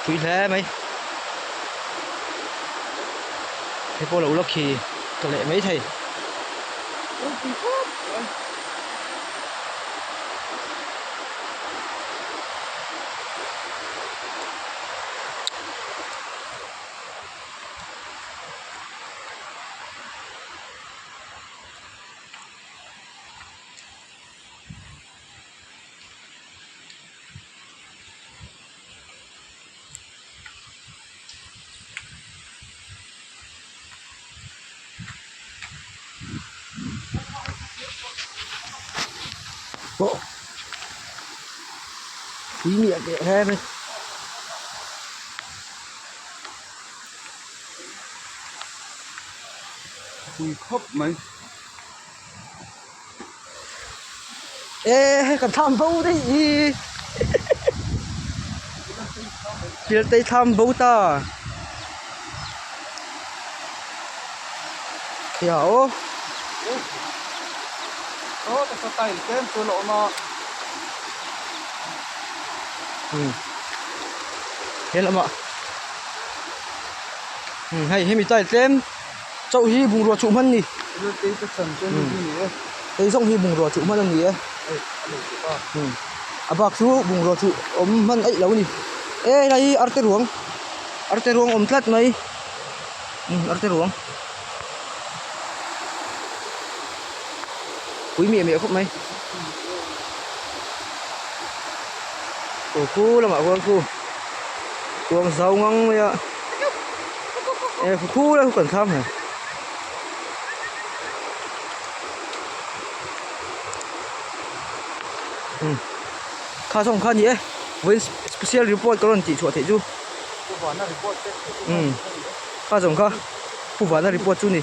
Pui hle mai hei pawh lo la khi ta leh mai thei. Aw pui miah teh hle mai. Pui khawp mai. E hei kan thlam bo daih hi Pialtei thlam bo ta Khia aw Aw ka sa tile tlem chu a la awm a. Um he lamah um hei hemi tile tlem chauh hi bungrua chuh hman a ni. Hei zawng hi bungrua chuh hman a ni e a bak chu bungrua chuh awm hman aih lo a ni e helai hi arte ruang arte ruang awm tlat mai arte ruang pui miah miah khawp mai aw khu lamah khuan khu kuang zau ngang mai a e khu lai khu kan thlam hmel. Kha zawng kha a ni e vawiin special report ka rawn tih chhuah theih chu umm kha zawng kha pu vana report chu a ni.